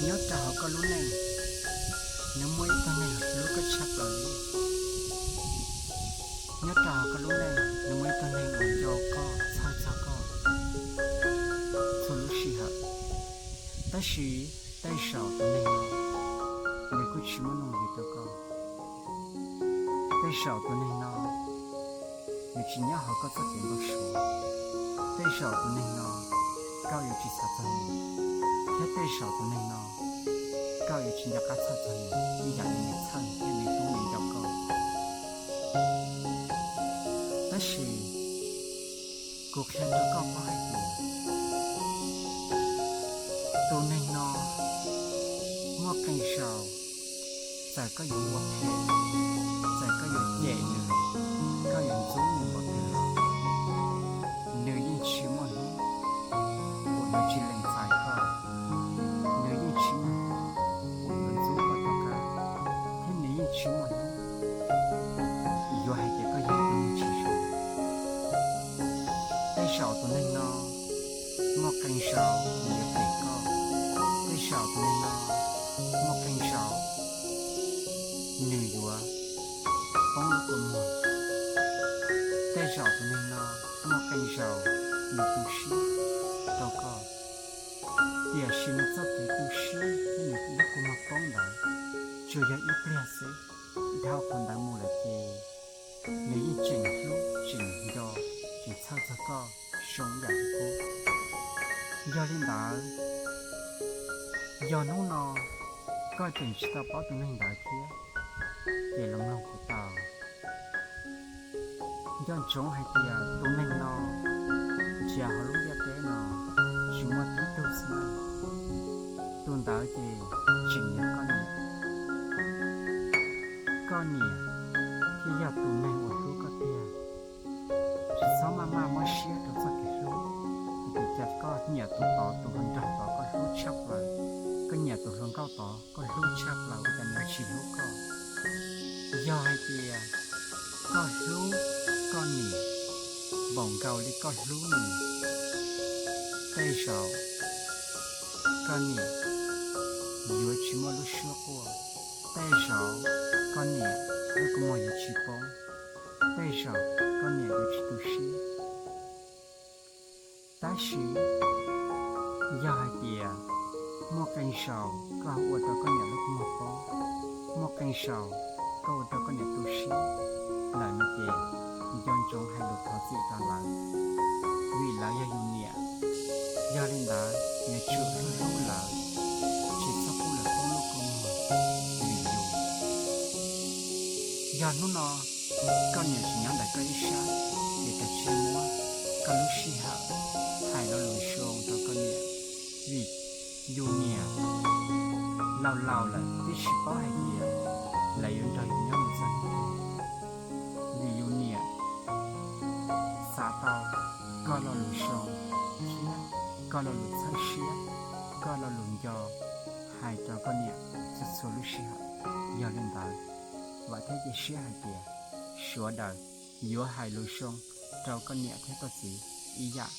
Nyob rau hauv koj lub neej, nws muaj ib tug neeg hlub koj tshaj plaws li. Nyob rau hauv koj lub neej, nws muaj ib tug neeg uas nco koj, txhawj txog koj txhua lub sij hawm. Tab sis tej zaum tus neeg no nws kuj tsis muaj nuj nqis rau koj. Tej zaum tus neeg no nws tsis nyob hauv koj txoj kev npau suav. Tej zaum tus neeg no koj yuav tsis xav txog nws, thiab tej zaum tus neeg no koj yuav tsis nco qab txhawj txog nws ib yam li nws txhawj thiab nws hlub nws nco koj. Tab sis kuv qhia rau koj paub hais tias tus neeg no muaj qee zaus txawm koj yuav ua phem, txawm koj yuav cem nws, koj yuav ntxub nws npaum twg los, nws yeej tsis muaj hnub uas yuav tsis lees txais koj, nws yeej tsis muaj hnub uas yuav ntxub koj tom qab, thiab nws yeej tsis muaj hnub yuav hais tias koj yog tus neeg tsis zoo. Tej zaum tus neeg no muaj qee zaus nws yuav cem koj, tej zaum tus neeg no muaj qee zaus nws yuav poob lub kua muag, tej zaum tus neeg no muaj qee zaus nws tu siab rau koj, tiam sis nws txoj kev tu siab thiab nws lub kua muag poob ntawd tsuas yog ib pliag xwb, dhau qhov ntawd mus lawm ces nws yeej tseem hlub tseem nco, tseem txhawj txog koj zoo ib yam li qub. Yog li ntawd, yog hnub no koj tseem tsis tau paub tus neeg ntawd thiab, ces los mloog kuv tau. Nco ntsoov hais tias tus neeg no nrhiav hauv lub ntiaj teb no tsis muaj tib tug xwb na. Tus ntawd ces tseem yog koj niam. Koj niam thiaj yog tus neeg uas hlub koj tiag. Tsis txhob maj maj mob siab rau txoj kev hlub, hais tias cas koj nyiam tus tod, tus hluas nraug tod koj hlub tshaj plaws, koj nyiam tus hluas nkauj tod koj hlub tshaj plaws ua cas nws tsis hlub koj. Yog hais tias koj hlub koj niam npaum nkaus li koj hlub nws, tej zaum koj niam yuav tsis muaj lub suab quaj, tej zaum koj niam lub kua muag yuav tsis poob, tej zaum koj niam yuav tsis tu siab. Tab sis yog hais tias muaj qee zaus koj ua rau koj niam lub kua muag poob, muaj qee zaus koj ua rau koj niam tu siab lawm no ces nco ntsoov hais lus thov txim rau lawv, vim lawv yog yus niam. Yog li ntawd, yuav tsum hlub hlub lawv, tsis txhob pub lawv poob lub kua muag vim yus. Yog hnub no koj niam tsis nyob ntawm koj ib sab, ces kav tsij muab koj lub sij hawm hais lo lus zoo rau koj niam, vim yus niam laus laus lawm twb tsis paub hais tias lawv yuav nrog yus nyob mus txog hnub twg. Vim yus niam xav tau koj lo lus zoo thiab koj lo lus txhawb siab, koj lo lus nco hais rau koj niam txhua txhua lub sij hawm. Yog li ntawd, vam thiab cia siab hais tias sawv daws yuav hais lus zoo rau koj niam thiab koj txiv ib yam